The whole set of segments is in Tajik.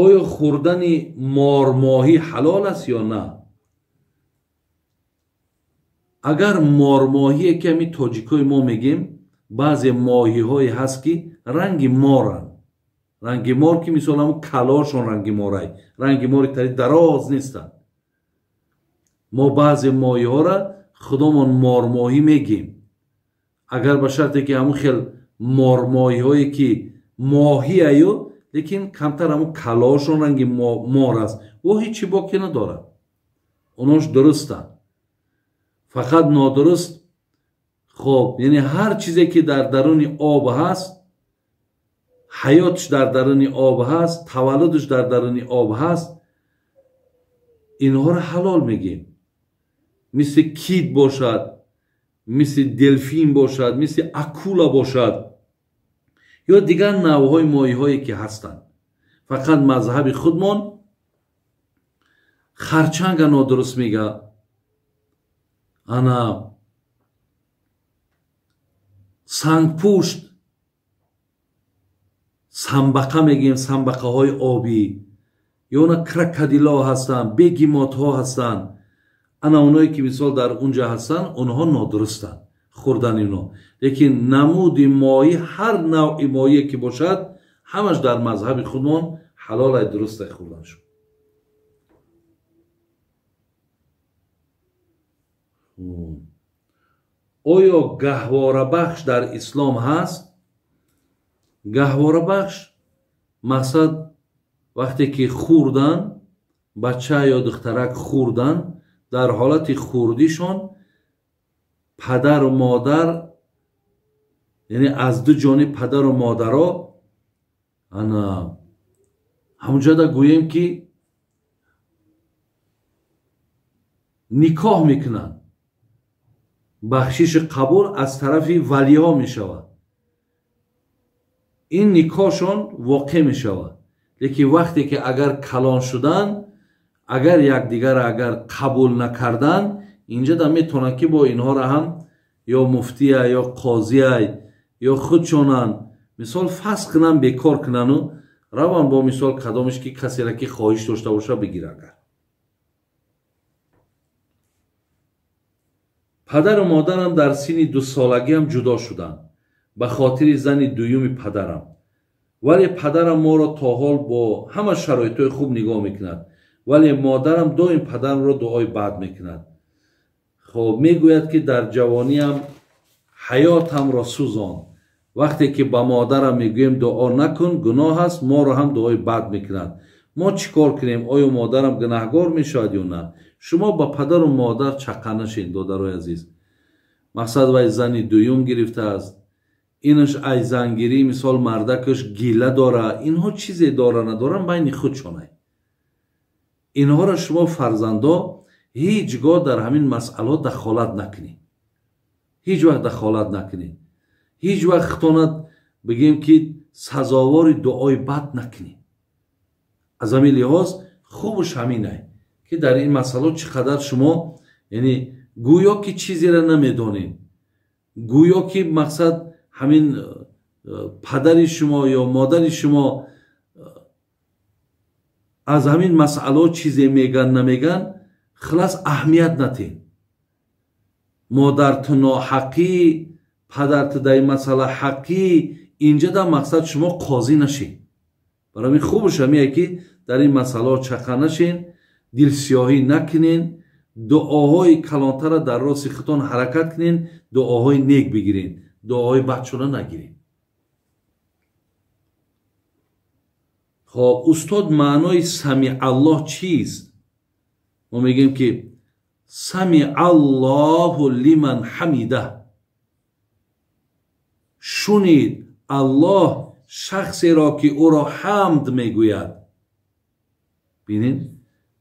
Оё хӯрдани мормоҳӣ ҳалол аст ё на? Агар мормоҳие ки ҳамин тоҷикои мо мегем, баъзе моҳиҳое ҳаст ки ранги моранд. Ранги мор ки мисол ҳамун калошон ранги морай, ранги мори тари дароз нестанд. Мо баъзе моҳиҳоро худомон мормоҳӣ мегем. Агар ба шарте ки ҳамун хел мормоҳиҳое ки моҳӣ аю, лекин камтар ҳамун калошон ранги мор аст, о ҳеҷ боке надорад. Онош дурустанд. Фақат нодуруст, хоб, яъне ҳар чизе ки дар даруни об ҳаст, ҳаётш дар даруни об ҳаст, таваллудш дар даруни об ҳаст, инҳоро ҳалол мегем. Мисли кит бошад, мисли делфин бошад, мисли акула бошад ё дигар навъҳои моҳиҳое ки ҳастанд. Фақат мазҳаби худмон харчанга нодуруст мега. Ана сангпушт, самбақа мегӯем, самбақаҳои обӣ, ё на крокодилҳо ҳастанд, бегемотҳо ҳастанд. Ана оное ки мисол дар унҷа ҳастанд, онҳо нодурустанд хӯрдани онҳо. Лекин намуди моҳӣ, ҳар навъи моҳие ки бошад, ҳамаш дар мазҳаби худмон ҳалолай, дурустай хӯрданшон. Оё гаҳворабахш дар ислом ҳаст? Гаҳворабахш мақсад вақте ки хӯрдан, бача ё духтарак хӯрдан, дар ҳолати хурдишон падару модар, яъне аз ду ҷониб падару модаро ана ҳамунҷода гӯем ки никоҳ мекунанд. Бахшиши қабул аз тарафи валиҳо мешавад. Ин никоҳшон воқеъ мешавад. Лекин вақте ки агар калон шуданд, агар якдигарро агар қабул накарданд, инҷа да метавонанд ки бо инҳоро ҳам ё муфтия, ё қозия, ё худшонанд мисол фасх кунанд, бекор кунану раванд бо мисол кадомеш ки касеро ки хоҳиш дошта боша бигира. Агар падару модарам дар синни дусолагиам ҷудо шуданд ба хотири зани дуюми падарам, вале падарам моро то ҳол бо ҳама шароитҳои хуб нигоҳ мекунад, вале модарам доим падарамро дуои бад мекунад. Хоб, мегӯяд ки дар ҷавониам ҳаётамро сӯзон. Вақте ки ба модарам мегӯем дуо накун, гуноҳ аст, моро ҳам дуои бад мекунад. Мо чӣ кор кунем? Оё модарам гунаҳгор мешавад ё на? Шумо ба падару модар чақа нашед, додарои азиз. Мақсад вай зани дуюм гирифтааст, инаш ай зангирӣ мисол мардакаш гила дора, инҳо чизе дора надоранд байни худшонай. Инҳоро шумо фарзандо ҳеҷ гоҳ дар ҳамин масъало дахолат накунед. Ҳеҷ вақт дахолат накунед. Ҳеҷ вақт хитонат бигем ки сазовори дуои бад накунед. Аз ҳамин лиҳоз хубш ҳаминай ки дар ин масъало чӣ қадар шумо, яъне гӯё ки чизеро намедонед, гӯё ки мақсад ҳамин падари шумо ё модари шумо аз ҳамин масъало чизе меган намеган, хилас аҳамият натед. Модарту ноҳақӣ, падарту дар ин масъала ҳақӣ, инҷа дар мақсад шумо қозӣ нашед. Барои ҳамин хубш ҳамие ки дар ин масъалаҳо чақа нашед, дилсиёҳӣ накунед, дуоҳои калонтарро дар рости худтон ҳаракат кунед, дуоҳои нек бигиред, дуоҳои бадшуда нагиред. Хоб, устод, маънои самиаллоҳ чист? Мо мегӯем ки самиаллоҳу лиман ҳамида. Шунид Аллоҳ шахсеро ки ӯро ҳамд мегӯяд. Бинед,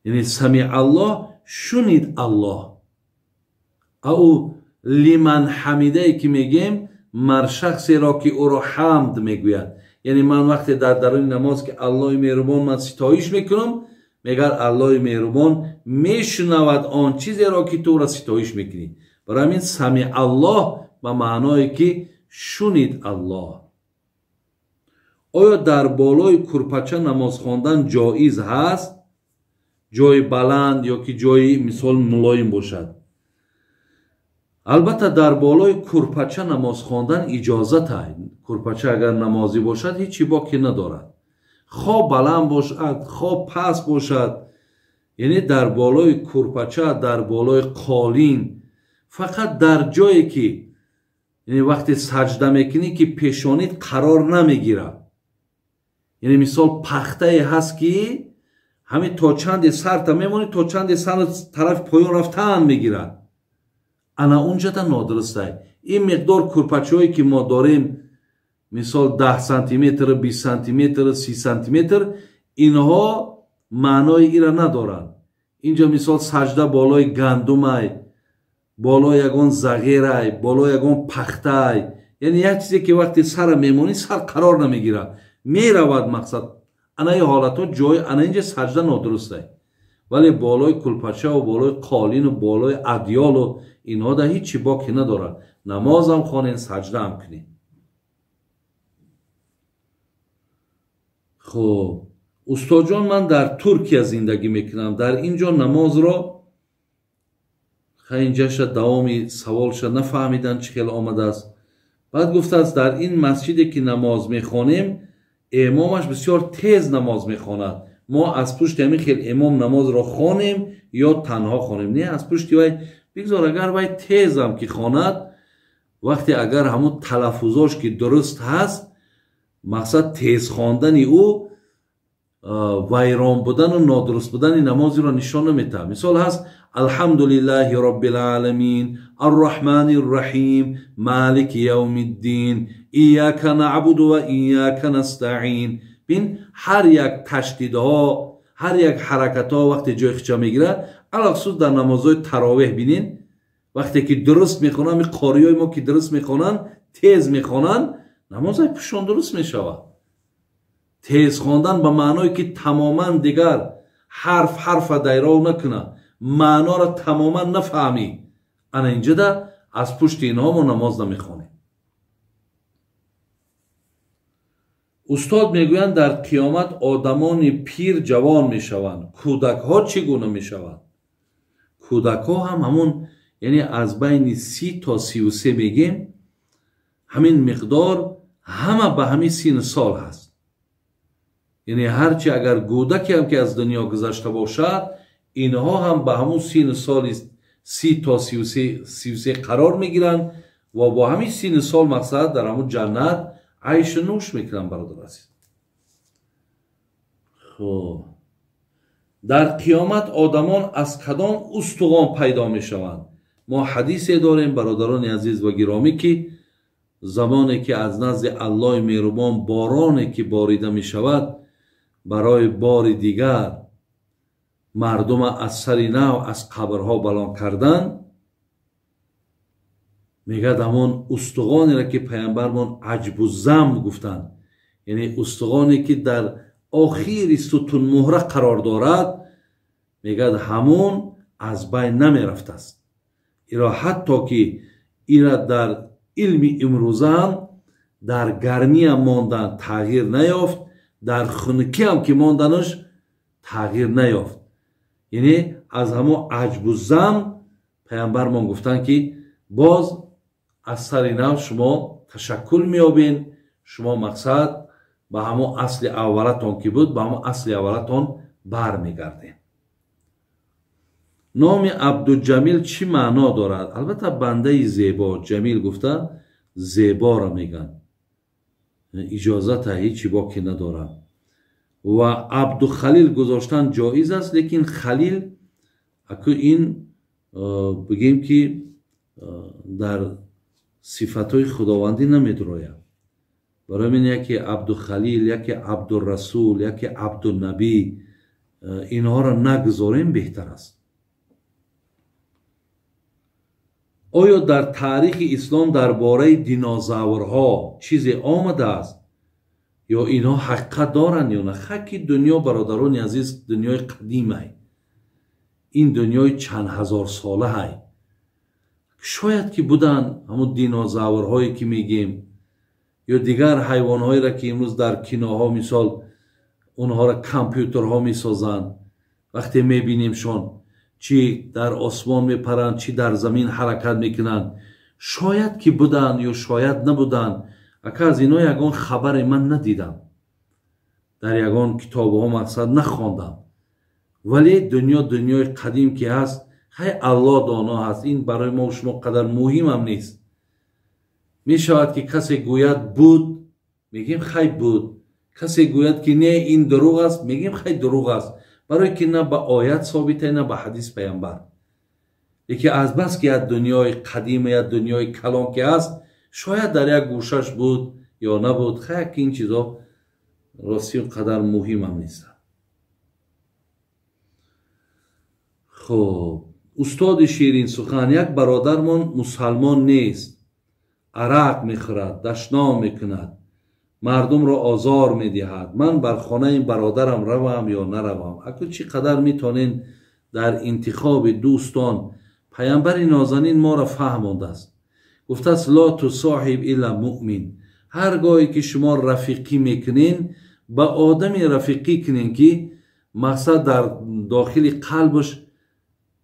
яъне самиаллоҳ, шунид Аллоҳ. А ӯ лиман ҳамидае ки мегӯем, мар шахсеро ки ӯро ҳамд мегӯяд. Яъне ман вақте дар даруни намоз ки Аллоҳи меҳрубон ман ситоиш мекунам, мегӯяд Аллоҳи меҳрубон мешунавад он чизеро ки ту ӯро ситоиш мекунӣ. Барои ҳамин самиаллоҳ ба маъное ки шунид Аллоҳ. Оё дар болои курпача намоз хондан ҷоиз ҳаст? Ҷои баланд ё ки ҷои мисол мулоим бошад? Албатта дар болои курпача намоз хондан иҷозат аст. Курпача агар намозӣ бошад ҳеҷ боке надорад. Хо баланд бошад, хо паст бошад, яъне дар болои курпача, дар болои қолин, фақат дар ҷое ки яъне вақте саҷда мекунӣ ки пешонит қарор намегирад. Яъне мисол пахтае ҳаст ки ҳамин то чанде сарта мемонӣ, то чанде сар тарафи поён рафтан мегирад. Ана унҷата нодуруст аст. Ин миқдор курпачаҳое ки мо дорем, мисол 10 сантиметр, 20 сантиметр, 30 сантиметр, инҳо маънои ира надоранд. Инҷо мисол саҷда болои гандумай, болои ягон зағирай, болои ягон пахтай, яъне як чизе ки вақте сара мемонӣ сар қарор намегирад, меравад мақсад. Ана ин ҳолатҳо ҷои ана инҷа саҷда нодуруст аст. Вале болои кулпачаву болои қолину болои адёлу инҳо да ҳеҷ чӣ боке надорад. Намозам хонен, саҷдаам кунед. Хуб, устодҷон, ман дар Туркия зиндагӣ мекунам. Дар ин ҷо намозро инҷаша давоми саволша нафаҳмидан чӣ хел омадааст. Баъд гуфтааст дар ин масҷиде ки намоз мехонем имомаш бисёр тез намоз мехонад. Мо аз пушти ҳамин хел имом намозро хонем ё танҳо хонем? Не, аз пушти вай бигзор, агар вай тезам ки хонад, вақте агар ҳамун талаффузош ки дуруст ҳаст, мақсад тез хондани ӯ вайрон будану нодуруст будани намозиро нишон наметаҳад. Мисол ҳаст алҳамдулиллаҳи роббил оламин арраҳмани рраҳим малики явмиддин ияка наъбуду ва ияка настаин. Бин, ҳар як ташдидҳо, ҳар як ҳаракатҳо вақте ҷои хича мегирад, алахусус дар намозҳои таровеҳ бинин, вақте ки дуруст мехонанд, ин қориёи мо ки дуруст мехонанд, тез мехонанд, намозҳои пушон дуруст мешавад. Тез хондан ба маъное ки тамоман дигар ҳарф ҳарфа дайров накунад, маъноро тамоман нафаҳмӣ. Ана инҷода аз пушти инҳо мо намоз намехонем. Устод мегӯянд дар қиёмат одамони пир ҷавон мешаванд. Кӯдакҳо чӣ гуна мешаванд? Кӯдакҳо ҳам ҳамон, яъне аз байни 30 то 33 мегем, ҳамин миқдор ҳама ба ҳамин сину сол ҳаст. Яъне ҳарчи агар гӯдаке ҳам ки аз дунё гузашта бошад, инҳо ҳам ба ҳамун сину соли 30 то 33 қарор мегиранд ва бо ҳамин сину сол мақсад дар ҳамун ҷаннат айшу нӯш мекунанд, бародар азиз. Хуб, дар қиёмат одамон аз кадом устуғон пайдо мешаванд? Мо ҳадисе дорем, бародарони азиз ва гиромӣ, ки замоне ки аз назди Аллоҳи меҳрубон бороне ки борида мешавад, барои бори дигар мардума аз сари нав аз қабрҳо баланд кардан, мегӯяд ҳамон устуғонеро ки паямбармон аҷбу зам гуфтанд, яъне устуғоне ки дар охири сутунмуҳра қарор дорад, мегӯяд ҳамон аз байн намерафтааст. Иро ҳатто ки ира дар илми имрӯзаам дар гармиам мондан тағйир наёфт, дар хунукиам ки монданаш тағйир наёфт. Яъне аз ҳамон аҷбу зам паямбармон гуфтанд ки боз аз сари нав шумо ташаккул меёбед, шумо мақсад ба ҳамон асли аввалатон ки буд, ба ҳамон асли аввалатон бармегардед. Номи Абдуҷамил чӣ маъно дорад? Албатта бандаи зебо, Ҷамил гуфта зеборо мегӯянд, иҷозата ҳеҷ боке надорад. Ва Абдухалил гузоштан ҷоиз аст, лекин Халил аку ин бигем ки дар сифатҳои худовандӣ намедурояд. Барои ман яке Абдухалил, яке Абдурасул, яке Абдунабӣ, инҳоро нагузорем беҳтар аст. Оё дар таърихи ислом дар бораи динозаврҳо чизе омадааст ё инҳо ҳақиқат доранд ё на? Хаки дунё, бародарони азиз, дунёи қадимай, ин дунёи чанд ҳазорсолаҳай. Шояд ки буданд ҳамун динозаврҳое ки мегем, Ё дигар ҳайвонҳоеро, ки имрӯз дар киноҳо мисол онҳоро компютерҳо месозанд, вақте мебинимшон, чӣ дар осмон мепаранд, чӣ дар замин ҳаракат мекунанд, шояд ки буданд ё шояд набуданд. Ака, аз ино ягон хабаре ман надидам, дар ягон китобҳо мақсад нахондам. Вале дунё дунёи қадим ки ҳаст, хай, Аллоҳ доно ҳаст, ин барои мо шумо қадар муҳимам нест. Мешавад ки касе гӯяд буд, мегӯем хай буд, касе гӯяд ки не, ин дурӯғ аст, мегӯем хай дурӯғ аст, барое ки на ба оят собита, на ба ҳадис паямбар. Лекин азбаски як дунёи қадима, як дунёи калон ки ҳаст, шояд дар як гӯшаш буд ё набуд. Хай, ки ин чизо рости он қадар муҳимам нестанд. Хуб, устоди ширинсухан, як бародармон мусалмон нест, арақ мехӯрад, дашном мекунад, мардумро озор медиҳад. Ман бар хонаи бародарам равам ё наравам? Аку, чӣ қадар метонен дар интихоби дӯстон? Паямбари нозанин моро фаҳмондааст, гуфтааст: ло тусоҳиб илла муъмин. Ҳар гоҳе ки шумо рафиқӣ мекунен, ба одаме рафиқӣ кунен, ки мақсад дар дохили қалбаш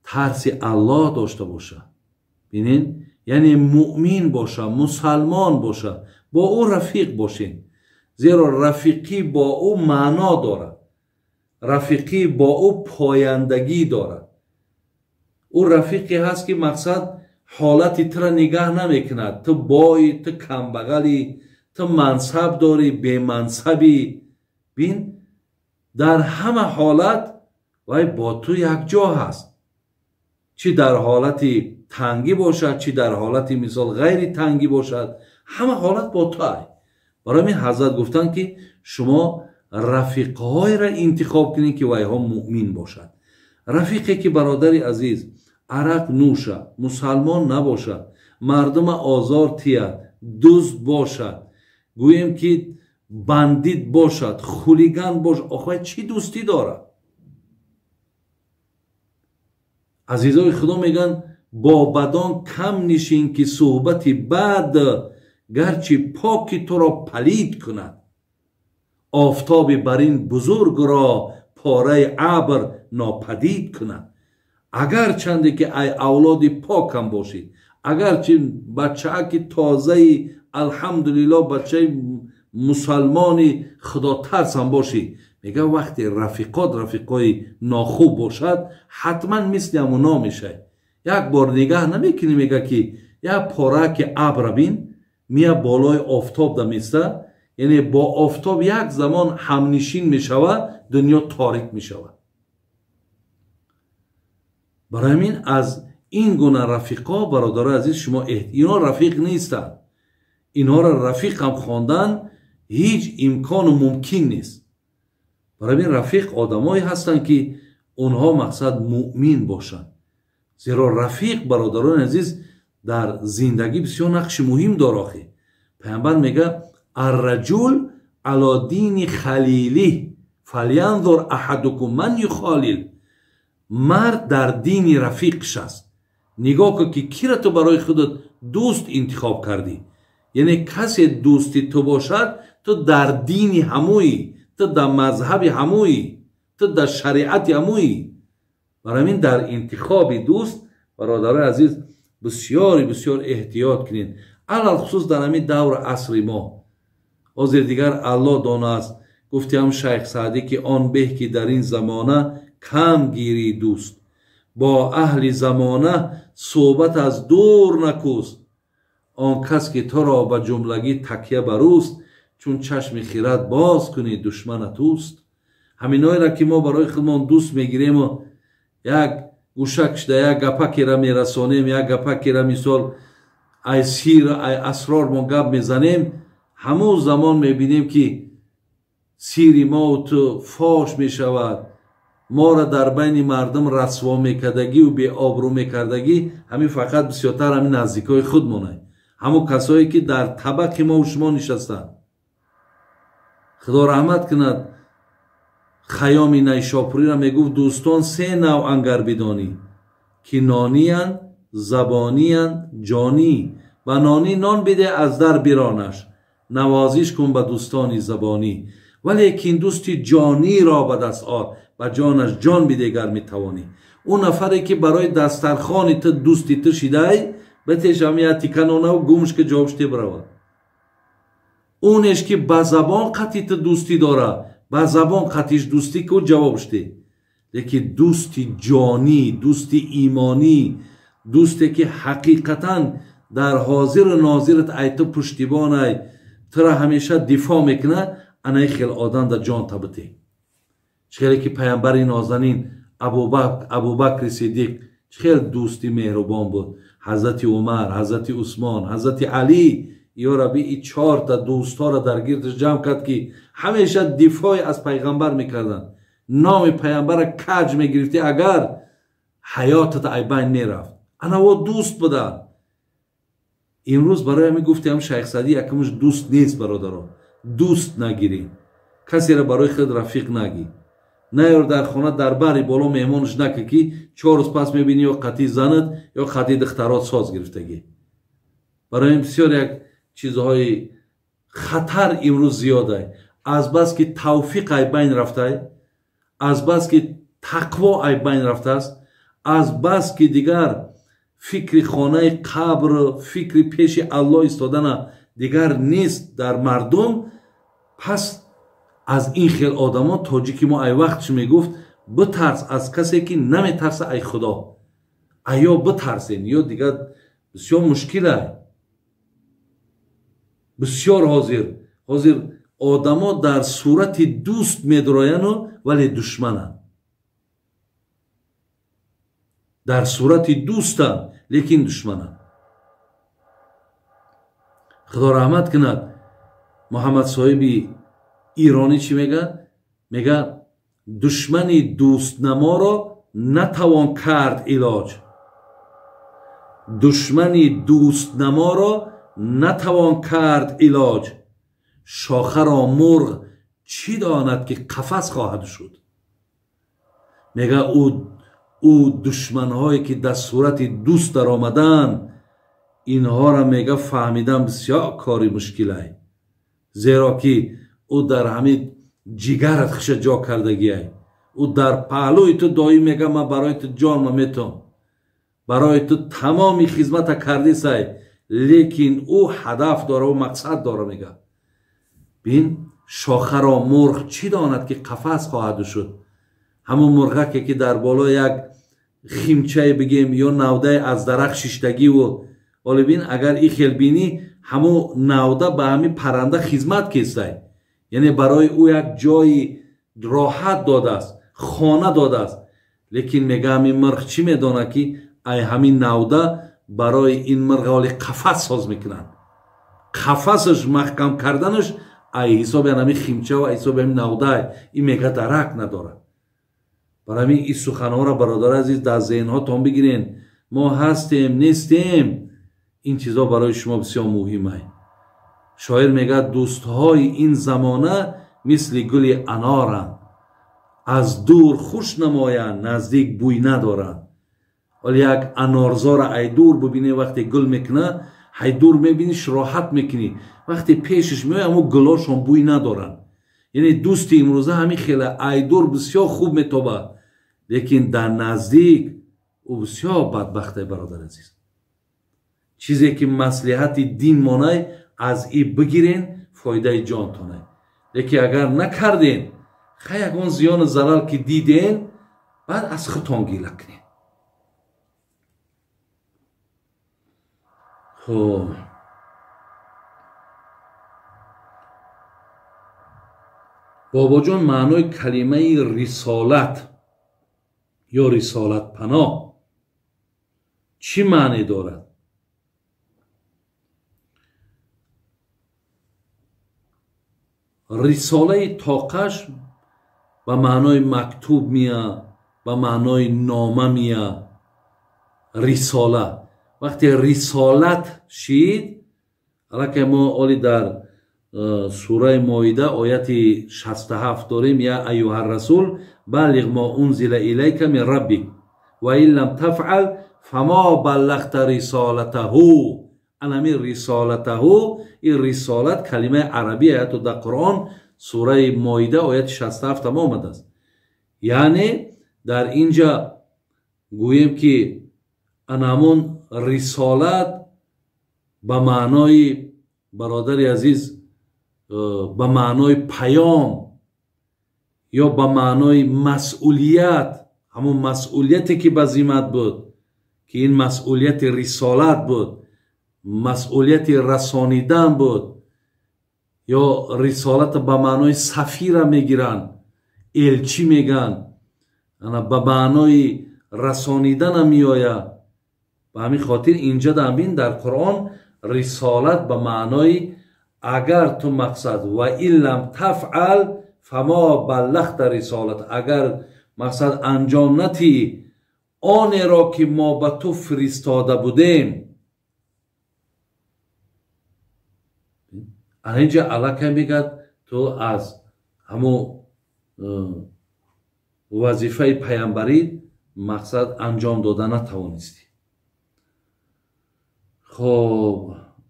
тарси Аллоҳ дошта бошад. Бинен, яъне муъмин боша, мусалмон боша, бо ӯ рафиқ бошен, зеро рафиқӣ бо ӯ маъно дорад, рафиқӣ бо ӯ пояндагӣ дорад. Ӯ рафиқе ҳаст, ки мақсад ҳолати тура нигаҳ намекунад. Ту бои, ту камбағалӣ, ту мансаб дорӣ, бемансабӣ, бин, дар ҳама ҳолат вай бо ту якҷо ҳаст, чӣ дар ҳолати тангӣ бошад, чӣ дар ҳолати мисол ғайри тангӣ бошад, ҳама ҳолат бо ту ай. Барои ҳамин ҳазрат гуфтанд, ки шумо рафиқҳоеро интихоб кунед, ки вайҳо муъмин бошад. Рафиқе ки, бародари азиз, арақ нӯша, мусалмон набошад, мардума озор тиҳад, дузд бошад, гӯем ки бандит бошад, хулиган бошад, охир чӣ дӯстӣ дорад? Азизои Худо мегӯянд: бо бадон кам нишин, ки суҳбати бад гарчи поки туро палид кунад, офтоби бар ин бузургро пораи абр нопадид кунад. Агарчанде ки ай авлоди покам бошед, агарчи бачааки тозаи, алҳамдулилло, бачаи мусалмони худотарсам бошӣ, мега, вақте рафиқот рафиқои нохуб бошад, ҳатман мисли ҳамуно мешавӣ. Як бор нигаҳ намекунӣ, мега, ки як пораки абра бин, мия болои офтоб даместа, яъне бо офтоб як замон ҳамнишин мешавад, дунё торик мешавад. Барои ҳамин аз ин гуна рафиқо, бародарои азиз, шумо ино рафиқ нестанд, инҳоро рафиқам хондан ҳеҷ имкону мумкин нест. Барои ҳамин рафиқ одамое ҳастанд, ки онҳо мақсад муъмин бошанд, зеро рафиқ, бародарони азиз, дар зиндагӣ бисёр нақши муҳим дор. Охи паямбар мега: арраҷул ало дини халилих фалянзур аҳадукум ман юхолил. Мард дар дини рафиқш аст, нигоҳ кун, ки кира ту барои худат дӯст интихоб кардӣ. Яъне касе дӯсти ту бошад, ту дар дини ҳамӯӣ, ту дар мазҳаби ҳамӯӣ, ту дар шариати ҳамӯӣ. Барои ҳамин дар интихоби дӯст, бародарои азиз, бисёри бисёр эҳтиёт кунед, алалхусус дар ҳамин даври асри мо. Ҳозир дигар Аллоҳ донааст. Гуфтиам шайх Саъдӣ, ки он беҳ ки дар ин замона кам гирӣ дӯст, бо аҳли замона суҳбат аз дур накӯст. Он кас ки туро ба ҷумлагӣ такя бар ӯст, чун чашми хират боз кунӣ, душманат ӯст. Ҳаминоеро ки мо барои худмон дӯст мегирему як гӯшакшда як гапакера мерасонем, як гапакера мисол ай сир, ай асрор мо гап мезанем, ҳамон замон мебинем, ки сири мову ту фош мешавад. Моро дар байни мардум расво мекардагиву беобрӯ мекардагӣ ҳамин фақат бисёртар ҳамин наздикҳои худ монанд, ҳамон касое ки дар табақи мову шумо нишастанд. Худо раҳмат кунад Хаёми Найшопуриро, мегуфт: дӯстон се нав ангар бидонӣ, ки нониянд, забониянд, ҷонӣ. Ба нонӣ нон биде, аз дар биронаш, навозиш кун ба дӯстони забонӣ, валекин дӯсти ҷониро ба даст ор, ба ҷонаш ҷон бидегар метавонӣ. Ӯ нафаре ки барои дастархони ту дӯсти ту шидай, битешам я тиканонаву гумш ки ҷавобш те биравад. Онеш ки ба забон қатъи ту дӯстӣ дора, ба забон қатъиш дӯстӣ ку ҷавобш те. Лекин дӯсти ҷонӣ, дӯсти имонӣ, дӯсте ки ҳақиқатан дар ҳозиру нозират ай ту пуштибонай, тура ҳамеша дифоъ мекунад, анаи хел одам дар ҷон табите. Чӣ хеле ки паямбари нозанин Абубакри Сиддиқ чӣ хел дӯсти меҳрубон буд. Ҳазрати Умар, ҳазрати Усмон, ҳазрати Алӣ, ё Рабби, и чорта дӯстҳоро дар гирдаш ҷамъ кард, ки ҳамеша дифоъ аз пайғамбар мекарданд. Номи пайғамбарро каҷ мегирифтӣ, агар ҳаётат айбайн мерафт. Анаво дӯст буданд. Имрӯз барои ҳамин гуфтем, Шайх Саъдӣ якумш дӯст нест, бародаро. Дӯст нагирӣ, касеро барои худ рафиқ нагӣ. Наёр дар хона дар бари боло меҳмонш накӣ, ки 4 рӯз пас мебинӣ ё қатъи занат ё қатъи духтарот соз гирифтагӣ. Барои ин бисёр як чизҳои хатар имрӯз зиёдай. Азбаски тавфиқ ай байн рафтай, азбаски тақво ай байн рафтааст, азбаски дигар фикри хонаи қабр, фикри пеши Аллоҳ истодана дигар нест дар мардум. Пас аз ин хел одамо тоҷики мо ай вақт чӣ мегуфт? Битарс аз касе ки наметарса ай Худо. Аё битарсен, ё дигар бисёр мушкилай. Бисёр ҳозир одамо дар сурати дӯст медрояну вале душмананд. Дар сурати дӯстанд, лекин душмананд. Худо раҳмат кунад, Муҳаммад соҳиби иронӣ чӣ мега? Мега душмани дӯстнаморо натавон кард илоҷ. Душмани дӯстнаморо натавон кард илоҷ. Шохаро мурғ чӣ донад ки қафас хоҳад шуд? Мега ӯ душманҳое ки дар сурати дӯст даромаданд, инҳоро мега фаҳмидан бисёр кори мушкилай. Зеро ки ӯ дар ҳамин ҷигарат хиша ҷо кардагиай. Ӯ дар паҳлӯи ту доим мега ман барои ту ҷонма метом, барои ту тамоми хизмата кардисай, лекин ӯ ҳадаф дора, ӯ мақсад дора. Мега бин, шохаро мурғ чӣ донад ки қафас хоҳад шуд? Ҳамон мурғаке ки дар боло як химчае бигем ё навдае аз дарахт шиштагиву, оле бин, агар и хел бинӣ, ҳамон навда ба ҳамин парранда хизмат кестай. Яъне барои ӯ як ҷои роҳат додааст, хона додааст. Лекин мега ҳамин мурғ чӣ медонад ки ай ҳамин навда барои ин мурғ оли қафас соз мекунанд. Қафасаш маҳкам карданаш ай ҳисоби ҳамин химча ва ҳисоби ҳамин навдаай. Ин мега дарак надорад. Барои ҳамин ин суханҳоро, бародари азиз, дар зеҳнҳотон бигирен. Мо ҳастем, нестем, ин чизо барои шумо бисёр муҳимай. Шоир мегӯяд дӯстҳои ин замона мисли гули аноранд, аз дур хуш намоянд, наздик бӯй надоранд. Вале як анорзора ай дур бубинӣ, вақте гул мекунад, ҳай дур мебиниш, роҳат мекунӣ. Вақте пешаш меояд, аммо гулошон бӯй надоранд. Яъне дӯсти имрӯза ҳамин хела ай дур бисёр хуб метобад, лекин дар наздик ӯ бисёр бадбахте, бародари азиз. Чизе ки маслиҳати дин монай, аз и бигирен, фоидаи ҷонтонай. Лекин агар накарден, хай ягон зиёну зарар ки диден, баъд аз худтон гила кунед. Хоб, бобоҷон, маънои калимаи рисолат ё рисолатпаноҳ чӣ маъне дорад? Рисолаи тоқаш ба маънои мактуб мия, ба маънои нома мия. Рисола вақте рисолат шид, аллакай мо оли дар сураи Моида ояти 67 дорем: я айюҳар расул баллиғ мо унзила илайка мин раббик ва ин лам тафъал фамо баллағта рисолатаҳу. Анами рисолатаҳу, ин рисолат калимаи арабия, ҳатто дар Қуръон сураи Моида ояти 67 омадааст. Яъне дар инҷа гӯем ки анамон рисолат ба маънои, бародари азиз, ба маънои паём ё ба маънои масъулият, ҳамон масъулияте ки ба зиммат буд, ки ин масъулияти рисолат буд, масъулияти расонидан буд, ё рисолата ба маънои сафира мегиранд, элчӣ мегӯянд, ба маънои расонидана меояд. Ба ҳамин хотир инҷа бин дар Қуръон рисолат ба маънои агар ту мақсад ва ин лам тафъал фамо баллағта рисолат, агар мақсад анҷом натӣ онеро ки мо ба ту фиристода будем. Инҷа аллакай мегӯяд ту аз ҳамун вазифаи паямбарӣ мақсад анҷом дода натавонистӣ. Хоб,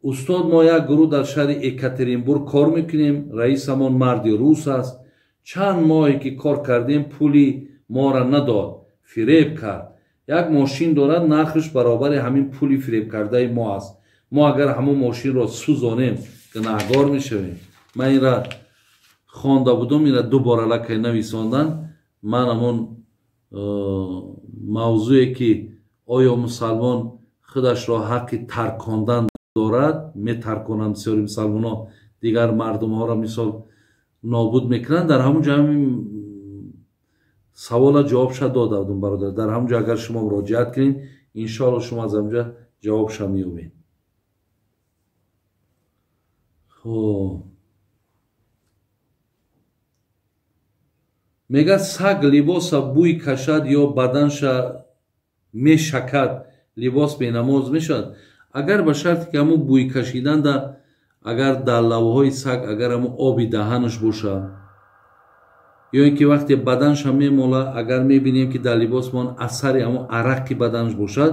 устод, мо як гурӯҳ дар шаҳри Екатеринбург кор мекунем. Раисамон марди рус аст. Чанд моҳе ки кор кардем, пули моро надод, фиреб кард. Як мошин дорад, нархаш баробари ҳамин пули фиребкардаи мо аст. Мо агар ҳамон мошинро сӯзонем, гунаҳгор мешавем. Ман инра хонда будум, инра ду бор аллакай нависондан. Ман ҳамон мавзӯе ки оё мусалмон худашро ҳаққи таркондан дорад, метарконанд бисёри мусалмонҳо, дигар мардумҳоро мисол нобуд мекунанд. Дар ҳамон ҷо ҳамин савола ҷавобша дода будум, бародар. Дар ҳамон ҷо агар шумо муроҷиат кунед, иншоалло шумо аз ҳамон ҷо ҷавобша меёбед. Хоб, мегӯяд саг либоса бӯй кашад ё баданша мешакад, либос бенамоз мешавад. Агар ба шарте ки ҳамун бӯй кашиданда, агар дар лавҳои саг агар ҳамун оби даҳанаш бошад, ё ин ки вақте баданша мемола, агар мебинем ки дар либосмон асари ҳамун арақи баданаш бошад,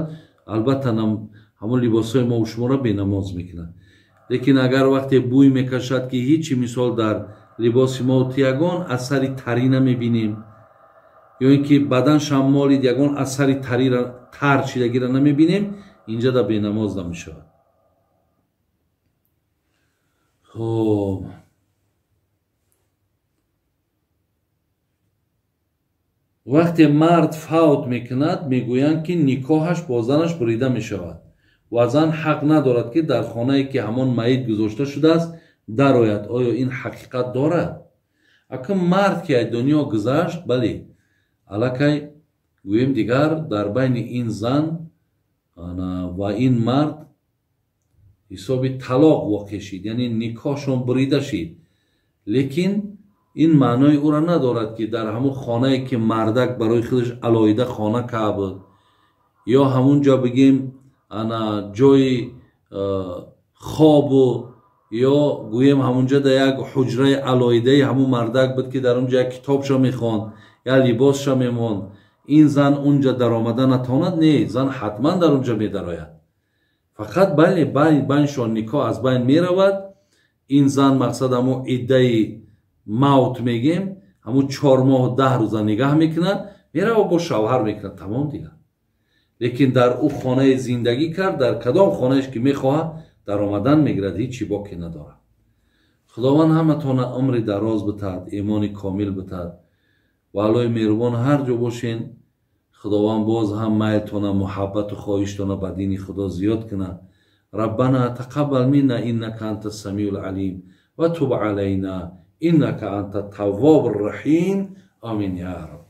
албатта ҳамун либосҳои мо шуморо бенамоз мекунад. Лекин агар вақте бӯй мекашад ки ҳичи мисол дар либоси мо ягон асари тарӣ намебинем, ё ин ки баданшам молид ягон асари тар шидагиро намебинем, инҷа да бенамоз намешавад. Хоб, вақте мард фавт мекунад, мегӯянд ки никоҳаш бо занаш бурида мешавад ва зан ҳақ надорад ки дар хонае ки ҳамон маит гузошта шудааст дарояд. Оё ин ҳақиқат дорад? Акун мард ки аз дунё гузашт, бале, аллакай гӯем дигар дар байни ин зан ва ин мард ҳисоби талоқ воқеъ шид, яъне никоҳшон бурида шид. Лекин ин маънои ӯро надорад ки дар ҳамон хонае ки мардак барои худаш алоҳида хона карда буд, ё ҳамон ҷо бигем ана ҷои хобу, ё гӯем ҳамонҷо дар як ҳуҷраи алоҳидаи ҳамон мардак буд ки дар он ҷо як китобша мехонд, як либосша мемонд, ин зан унҷа даромада натавонад. Не, зан ҳатман дар унҷа медарояд. Фақат бале, байншон никоҳ аз байн меравад. Ин зан мақсад ҳамон иддаи мавт мегем, ҳамон 4 моҳу 10 рӯза нигаҳ мекунад, мерава бо шавҳар мекунад, тамом дигар. Лекин дар ӯ хонаи зиндагӣ кард, дар кадом хонаеш ки мехоҳад даромадан мегирад, ҳеҷ боке надорад. Худованд ҳаматона умри дароз битад, имони комил битад ва Аллоҳи меҳрубон ҳар ҷо бошен, Худованд боз ҳам майлтона, муҳаббату хоҳиштона ба дини Худо зиёд кунад. Раббана тақаббал минна иннака анта самиул алим ва туб алайна иннака анта таввобур раҳим. Амин я рабб.